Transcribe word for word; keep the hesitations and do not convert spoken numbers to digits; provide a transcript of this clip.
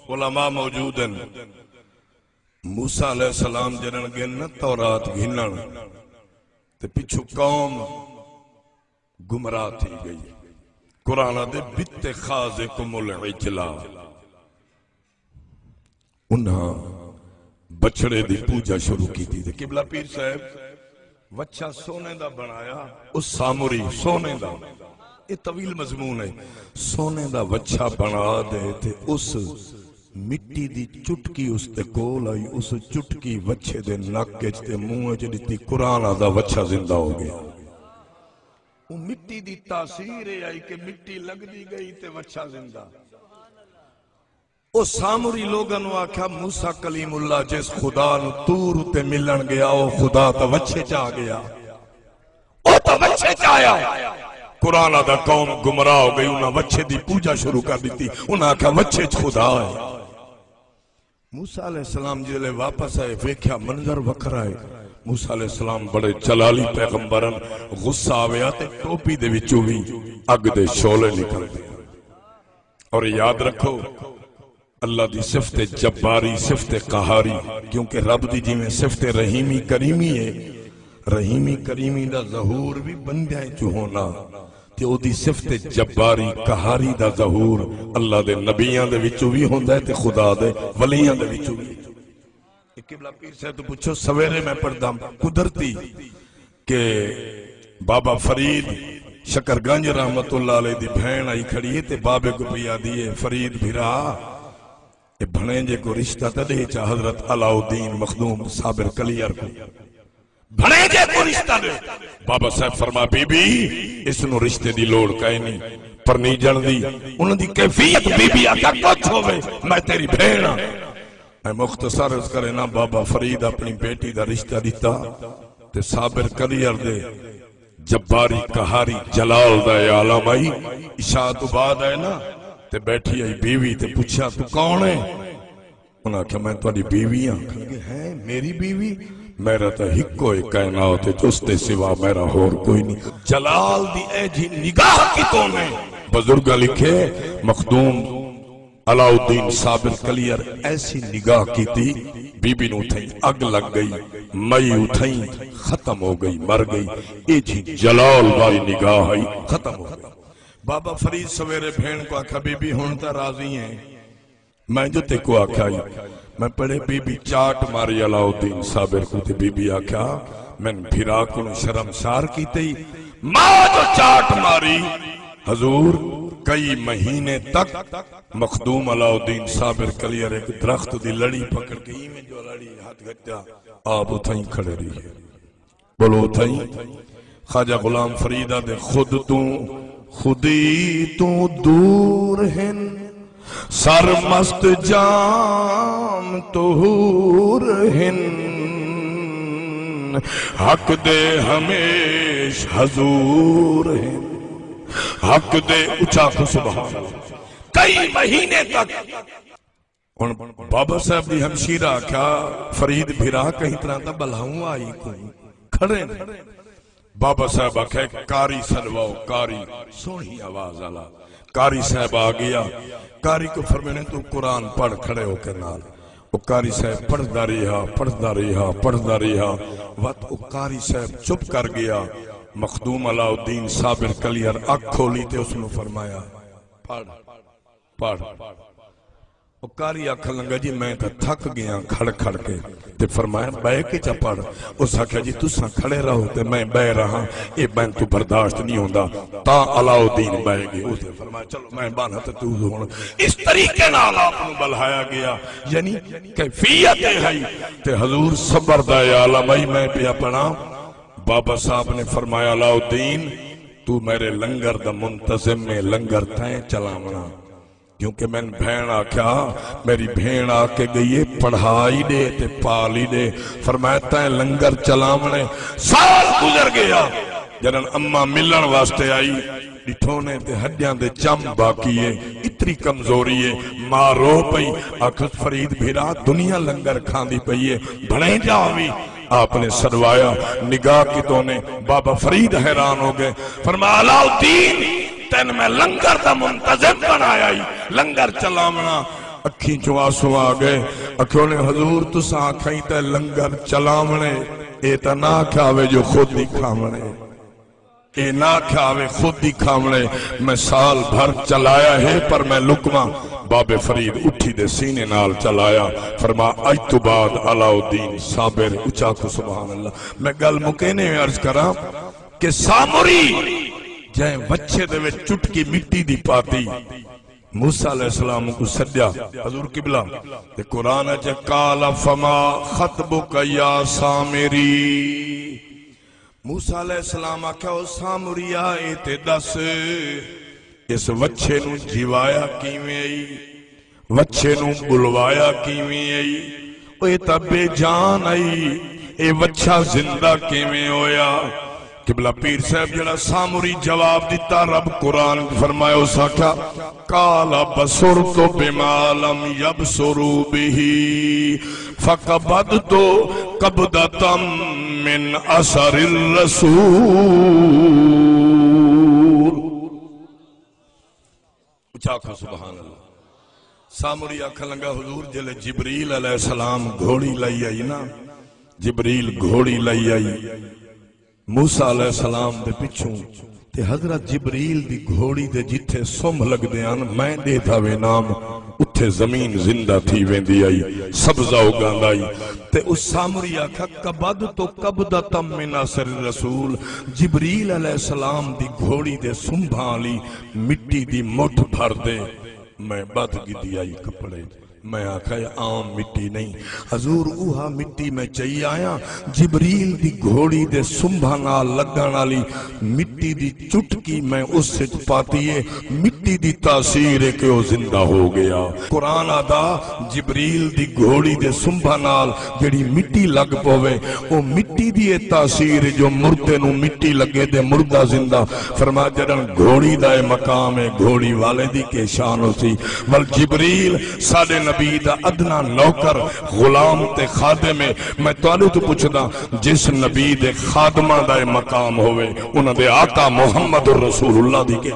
علماء موجود ہن۔ موسیٰ علیہ السلام جݙݨ ڳن نہ تورات گھنݨ، تے پچھوں قوم گمراہ تھی ڳئی۔ قرآن آہدے، "بتخاذکم العجل"، انہاں بچڑے دی پوجا شروع کیتی۔ تے قبلہ پیر صاحب وچھا سونے دا بݨایا، اس سامری سونے دا، اے طویل مضمون ہے، سونے دا وچھا بݨا دے تے اس مٹی دی چٹکی اس دے کول آئی، اس چٹکی وچھے دے نک اچ تے منہ اچ ݙتی، قرآن آہدا وچھا زندہ ہو ڳیا۔ او مٹی دی تاثیر اے آئی کہ مٹی لڳدی ڳئی تے وچھا زندہ۔ او سامری لوگاں نوں آکھیا، "موسیٰ کلیم اللہ جس خدا نوں طور اتے ملݨ ڳیا، او خدا تاں وچھے چ آ ڳیا۔ او تاں وچھے چ آیا۔" قرآن آہدا قوم گمراہ ہو ڳئی، انہاں وچھے دی پوجا شروع کر ݙتی، انہاں آکھیا، "وچھے چ خدا ہے۔" موسیٰ علیہ السلام جیلے واپس آئے، ویکھیا منظر وکھرا ہے۔ موسیٰ علیہ السلام بڑے جلالی پیغمبر ہن، غصہ آویا تے ٹوپی دے وچوں وی اگ دے شعلے نکلدے۔ اور یاد رکھو، اللہ دی صفت جباری، صفت قہاری، کیونکہ رب دی جیویں صفت رحیمی کریمی ہے، رحیمی کریمی دا ظہور وی بندیاں چ ہونا، تے او دی صفت جباری قہاری دا ظہور اللہ دے نبیاں دے وچوں وی ہوندا ہے تے خدا دے ولیاں دے وچوں وی۔ اے قبلہ پیر صاحب توں پچھو، سویرے میں پڑھدا قدرتی کہ بابا فرید شکر گنج رحمت اللہ علیہ دی بھین آئی کھڑی ہے تے بابے کوں پئی آہدی ہے، "فرید بھرا، اے بھݨیجے کوں رشتہ تاں ݙے چا حضرت علاؤالدین مخدوم صابر کلیئر کوں۔" بھݨیجے کوں رشتہ ݙے۔ بابا صاحب فرمایا، "بی بی، اس نوں رشتے دی لوڑ کائنی، پرنیجݨ دی، انہاں دی کیفیت۔" بی بی آکھیا، "کجھ ہووے، میں تیری بھیݨ ہاں۔" میں مختصر عرض کرے نا، بابا فرید اپݨی بیٹی دا رشتہ ݙتا تے صابر کلیئر دے جباری قہاری جلال دا اے عالم آئی۔ عشاء توں بعد آئے نا تے بیٹھی آئی بیوی تے پچھیا، "توں کون ہے؟" انہاں آکھیا، "میں تہاݙی بیوی ہاں۔" آکھݨ لڳے، "ہیں میری بیوی؟ میرا تاں ہکو ہے کائنات اچ، اس دے سوا میرا ہور کوئی نہیں۔" جلال دی اے جھی نگاہ کیتوں نے۔ بزرگاں لکھے، مخدوم علاؤالدین صابر کلیئر ایسی نگاہ کیتی، بی بی نوں اتھائیں اگ لڳ ڳئی، مئی اتھائیں ختم ہو ڳئی، مر ڳئی۔ اے جھی جلال والی نگاہ ہئی، ختم ہو ڳئی۔ بابا فرید سویرے بھیݨ کوں آکھیا، "بی بی، ہݨ تاں راضی ہیں؟" میں جو تیکوں آکھیا ہئی، میں پڑھے بی بی چاٹ ماری علاؤالدین صابر کوں تے بی بی آکھیا، "میں بھرا کوں شرمسار کیتے ہی۔" ماں جو چاٹ ماری، حضور کئی مہینے تک مخدوم علاؤالدین صابر کلیئر ایک درخت دی لڑی پکڑ کے ایویں جو لڑی ہتھ گھدا، آپ اتھائیں کھڑے رہے۔ بولو اتھائیں۔ خواجہ غلام فرید آہدے، "خود توں خودی توں دور ہن، سرمست جام طہور ہن، حق دے ہمیش حضور ہن، حق دے۔" اچا آکھو سبحان اللہ۔ کئی مہینے تک ہݨ بابا صاحب دی ہمشیرہ آکھیا، "فرید بھرا، کہیں طرح دا بلاؤں آئی کوئی، کھڑے نے۔" بابا صاحب آکھیا، "قاری سݙواؤ، قاری سوہݨی آواز والا۔" قاری صاحب آ ڳیا۔ قاری کوں فرمینے، "توں قرآن پڑھ کھڑے ہو کے نال۔" او قاری صاحب پڑھدا ریہا، پڑھدا ریہا، پڑھدا ریہا۔ وت او قاری صاحب چپ کر ڳیا۔ مخدوم علاؤالدین صابر کلیئر اکھ کھولی تے اس نوں فرمایا، "پڑھ، پڑھ۔" او قاری آکھݨ لڳا، "جی میں تاں تھک ڳیاں کھڑ کھڑ کے۔" تے فرمایا، "ٻہہ کے چا پڑھ۔" اس آکھیا، "جی تساں کھڑے رہو تے میں ٻہہ رہاں، اے میں توں برداشت نہیں ہوندا۔" تاں علاؤالدین ٻہہ ڳئے۔ اس نے فرمایا، "چلو میں ٻانہاں تے توں ہݨ۔" اس طریقے نال آپ نوں ٻلہایا ڳیا، یعنی کیفیت اے ہئی۔ تے حضور صبر دا اے عالم ہئی، میں پیا پڑھاں۔ بابا صاحب نے فرمایا، "علاؤالدین، تو میرے لنگر دا منتظم ہے، لنگر تیں چلاوݨا۔" کیونکہ میں بھیݨ آکھیا، میری بھیݨ آ کے ڳئی ہے، پڑھائی ݙے تے پالی ݙے۔ فرمایا، "تیں لنگر چلاوݨے۔" سال گزر ڳیا، جݙݨ اماں ملݨ واسطے آئی، ݙٹھونے تے ہݙیاں دے چم باقی ہے، اتری کمزوری ہے۔ ماں رو پئی، آکھس، "فرید بھرا، دنیا لنگر کھاندی پئی ہے، بھݨیجا وی۔" آپ نے سݙوایا، نگاہ کیتوں نے، بابا فرید حیران ہو ڳئے۔ فرمایا، "علاؤالدین، تیں میں لنگر دا منتظم بݨایا ہئی، لنگر چلاوݨا۔" اکھیں چوں آنسو آ گئے۔ اکھیو نے حضور تساں آکھائیں تے لنگر چلاونے، اے تاں نہ آکھیا ہوے جو خود ہی کھاونے۔ اے نہ آکھیا ہوے خود ہی کھاونے۔ میں سال بھر چلایا ہے پر میں لقمہ بابے فرید اٹھی دے سینے نال چلایا۔ فرما اج تو بعد علاؤالدین صابر، اچا آکھو سبحان اللہ۔ میں گل مکینے میں عرض کراں کہ سامری جیں وچھے دے وچ چٹکی مٹی دی پاتی، موسیٰ علیہ السلام کوں سݙیا، حضور قبلہ، تے قرآن اچ قال فما خطبک یا سامری۔ موسیٰ علیہ السلام آکھیا، او سامریا، اے تے ݙس، اس وچھے نوں جیوایا کیویں ائی؟ وچھے نوں ٻلوایا کیویں ائی؟ او اے تاں بے جان ائی، اے وچھا زندہ کیویں ہویا؟ قبلہ پیر صاحب جڑا سامری جواب ݙتا، رب قرآن فرمایا، اس آکھیا، قال بصرت بما لم يبصروا به فقبضت قبضة من اثر الرسول۔ اچا آکھو سبحان اللہ۔ سامری آکھن لگا، حضور جلے جبریل علیہ السلام گھوڑی لائی آئی نا، جبریل گھوڑی لائی آئی، موسیٰ علیہ السلام دے پچھوں، تے حضرت جبریل دی گھوڑی دے جتھے سمبھ لڳدے ہن، میں ݙیہدا وینام، اتھے زمین زندہ تھی ویندی آئی، سبزہ اگاندا آئی۔ تے اس سامری آکھا، قبضت قبضة من اثر الرسول، جبریل علیہ السلام دی گھوڑی دے سمبھاں آلی مٹی دی مٹھ بھر دے میں ٻدھ گھدی آئی کپڑے۔ میں آکھا، اے عام مٹی نہیں حضور، اوہا مٹی میں چئی آیاں، جبریل دی گھوڑی دے سمبھاں نال لڳݨ آلی مٹی دی چٹکی میں اس اچ پاتی ہے، مٹی دی تاثیر ہے کہ او زندہ ہو گیا۔ قرآن آہدا، جبریل دی گھوڑی دے سمبھاں نال جیڑھی مٹی لڳ پووے، او مٹی دی اے تاثیر ہے جو مردے نوں مٹی لڳے تے مردہ زندہ۔ فرمایا، جݙݨ گھوڑی دا اے مقام ہے، گھوڑی والے دی کے شان ہوسی، ول جبریل ساݙے نبی دا ادنیٰ نوکر، غلام تے خادم ہے۔ میں تہاݙے توں پچھداں، جس نبی دے خادماں دا اے مقام ہووے، انہاں دے آقا محمد الرسول اللہ دی کے